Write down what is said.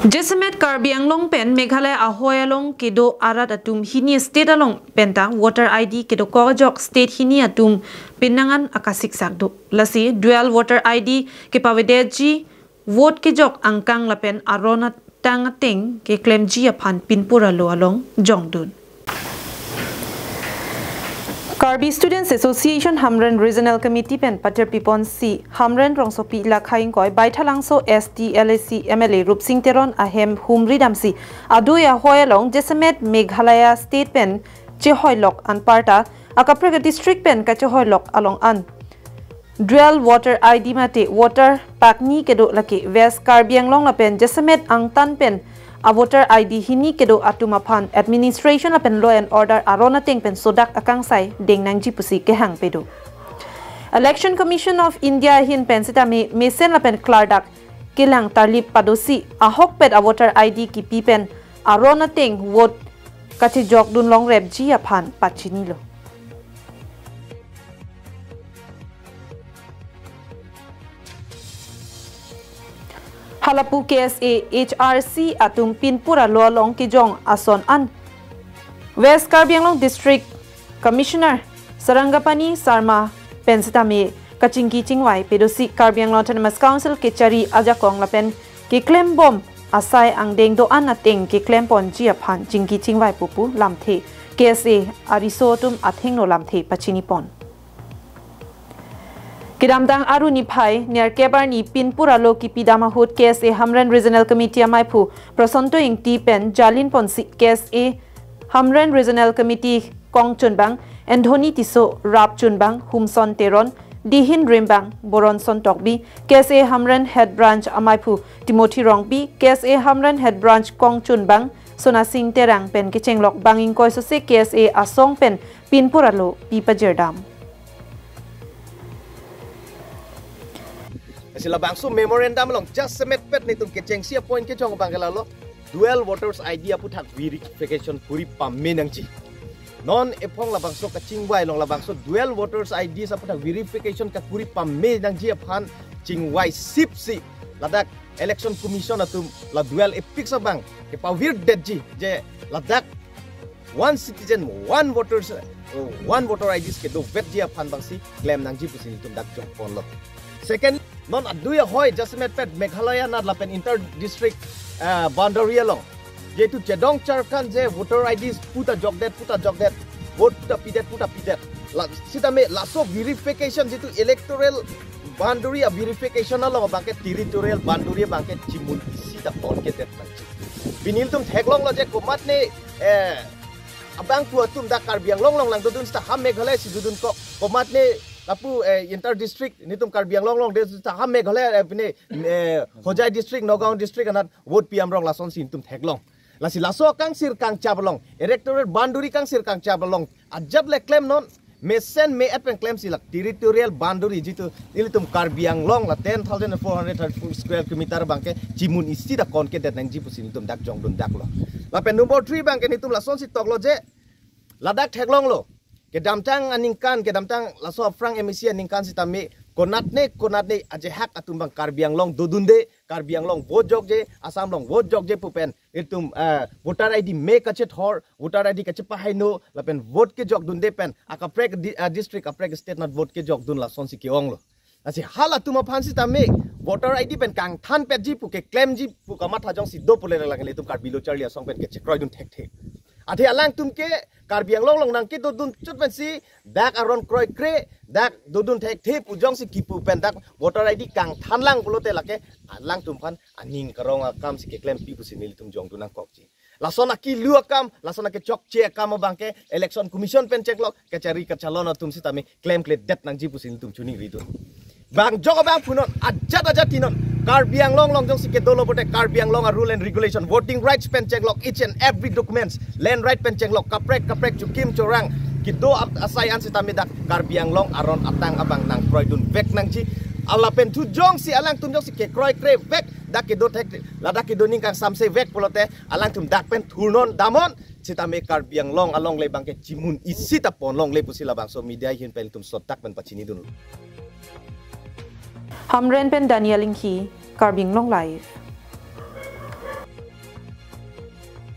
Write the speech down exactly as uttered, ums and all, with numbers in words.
Jasemet Karbi Anglong pen Meghalaya ahoi along kedo arat atum hini state along penta voter I D kedokok ajok state hini atum pinangan akasiksak do. Lasi dual voter I D kepavedetji, vote kejok angkang lapen aron atang ateng keklemji aphan pinpur alo along jongdun. Karbi Students Association Hamren Regional Committee pen patir piponsi Hamren rongsopi Lakha Ingkoi Baithalangso S T L A C M L A Rupsing Teron ahem humri damsi adui ahoi along jasemet Meghalaya state pen chehoilok anparta akaprek district pen kachehoilok along an dual voter I D mate voter pakni kedo lake West Karbi Anglong lapen jasemet angtan pen a voter I D hini kedo atum aphan administration lapen law and order aron ateng pen sodak akangsai deng nangji pusi kehang pedo. Election Commission of India ahin pen sitame mesen lapen klardak kelang tarlip padosi ahokpet a voter I D kipi pen aron ateng vote kachejokdun longrepji aphan pachinilo. Halapu K S A H R C atum pinpur alo along kejong ason an West Karbi Anglong District Commissioner Sarangapani Sarma pen sitame kachingki chingvai pedosi Karbi Anglong Autonomous Council kechari ajakong lapen keklembom asai angdeng do-an ateng keklemponji aphan chingki chingvai pupu lamthe K S A ariso atum athengno lamthe pachinipon. Kedamtang Aru niphai nerkep arni pinpur alo kipidam ahut K S A Hamren Regional Committee amaiphu Prosonto Ingti pen jalinponsi K S A Hamren Regional Committee kongchunbang Anthony Tisso, rapchunbang Humson Teron, dihin rimbang Boronson Tokbi, K S A Hamren Head Branch amaiphu Timothy Rongpi, K S A Hamren Head Branch kongchunbang Sonasing Terang pen kechenglok bang ingkoi sose K S A asong pen pinpur alo pi pajirdam. Lasi labangso memorandum along jasemetpet netum kechengsi a-point kejong abang ke lalo dual voters I D aputhak verification kuri pame nangji. Non ephong labangso kachingvai along labangso dual voters I D aputhak verification kakuri pame nangji aphan chingvai sipsi ladak Election Commission atum la dual epics abang kepavirdetji je ladak one citizen, one voters, uh, one voter I Ds kedovetji aphan bangsi klem nangji pusi netum dak jongponlo. Second, non adui ahoi jasemetpet Meghalaya anat lapen inter district, uh, boundary along jehetu chedong charkan je voter I Ds puta jokdet, puta jokdet, vote puta pidet, puta pidet. La, sitame laso verification jehetu electoral boundary a verification along abang ke territorial boundary abang ke chimun isi ta ponkedet nangji. Pini ilitum theklonglo je komatne, eh, abangphu atum dak Karbi Anglong along lang dodun seta ha Meghalaya si dodunkok. Komatne lapu, eh, inter district netum Karbi Anglong along dodun seta ha Meghalaya, eh, pine, eh, Hojai district, Nagaon district anat vote pi amrong lasonsi netum theklong. Lasi laso kangsir kangchap along, electoral boundary kangsir kangchap along ajat le klem non, mesen me-et pen klemsi lak territorial boundary jehetu ilitum Karbi Anglong la ten thousand four hundred thirty-four square kilometer abang ke chimun isi ta ponkedet nangji pusi netum dak jongdun daklo. Lapen number three abang ke netum lasonsi toklo je ladak theklonglo. Kedamtang aningkan, kedamtang laso aphrang M A C aningkan sitame konatne, konatne ajehak atum abang Karbi Anglong dodunde, Karbi Anglong vote jokje, Assam along vote jokje pu pen ilitum, eh, voter I D me kachethor, voter I D kachepahaino, lapen vote kejokdunde pen akaprek di-, ah, district, akaprek state anat vote kejokdun lasonsi ke-onglo. Lasi halatum aphan sitame voter I D pen kangthanpetji pu keklemji pu kamatha jongsi do pule lang ilitum Karbi Lo Charli Asong pen kechekroidun thekthe. Athe alangtum ke Karbi Anglong along nangkedodun chot pensi dak aron kroikre, dak dodun thekthe pu jongsi kipu pen dak voter I D kangthanlang pulote lake alangtum aphan aning karong akamsi keklempi pusi nelitum jongdun nangkokji. Lason akilu akam, lason akechokche akam abang ke Election Commission pen cheklok, kachari kachalon atum sitame klemkledet nangji pusi nelitum choningridun. Bang jok abangphu non, ajat ajat ti non, Karbi Anglong along jongsi kedolo pote Karbi Anglong a-rule and regulation, voting rights pen cheklok, each and every documents, land right pen cheklok, kaprek kaprek chukim chorang kedo ap-, asai an sitame dak Karbi Anglong aron atang abang nangkroidunvek nangji. Lapen thu jongsi alangtum jongsi kekroikrevek, dak kedo thek, ladak kedo ning kangsamsevek pulote alangtum dak pen thurnon damnon, sitame Karbi Anglong along le abang ke chimun isi ta ponlongle pusi labangso media ahin pen ilitum sodak pen pachinidun. Hamren pen Daniel Inghi, Karbi Anglong Live.